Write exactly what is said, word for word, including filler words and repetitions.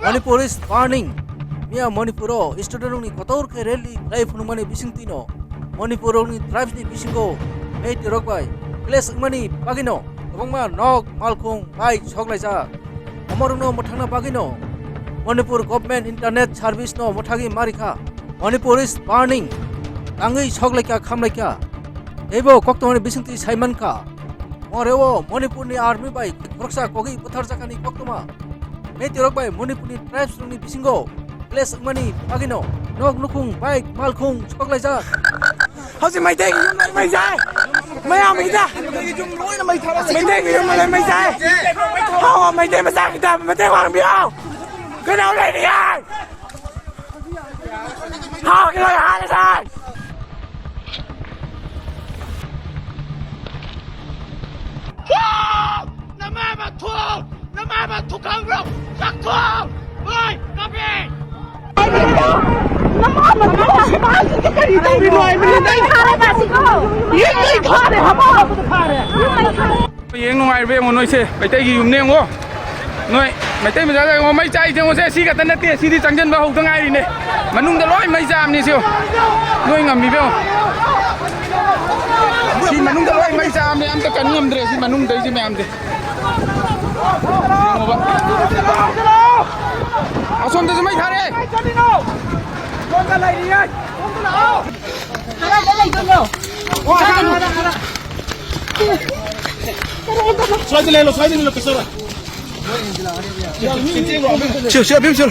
Manipur is burning. Miya Manipur o student rokni kotor khe rally khlai phunukmani bisingtwi no Manipur rokni tribes ni bisingo meitei rok bai clash wngmani bagwi no kwbangma nok, malkhung, bike soklaijak. Omo rokno mwthangna bagwi no Manipur government internet service no mwthagwi marikha. Manipur is burning. Tangwi soklaikha, khamlaikha. Teibo koktwmani bisingtwi saimankha. Moreo Manipurni army bai khoroksa kogwi butharjakani koktwma. Meitei rok bai Manipurni tribes rokni bisingo clash wngmani bagwino nok nukhung, bike, malkhung soklaijak. Hausi maitei, maijai. Maya maija. Maitei, maijai. Hawa maitei maija kita, maitei wang biau. Kena udah ini ya. Hawa kena ya, hai. Namai ma thung! Namai ma thukang rok! Yak thung! Oi, kapi! Yeng nung ai be mo noi se, bai tai gi yum ne ngo. Noi, mai tai ma ja ja ngo mai chai jeng se si ka tan te si di chang jen ba hok dang ai ne. Manung da loi mai jam ni sio. Noi ngam mi be. Si manung da loi mai jam ne am ta kan ngam dre si manung dai ji me am de. Ngo ba. Ason de mai thare. Side le lo, side le lo, pesora. Sio, sio, bim, sio.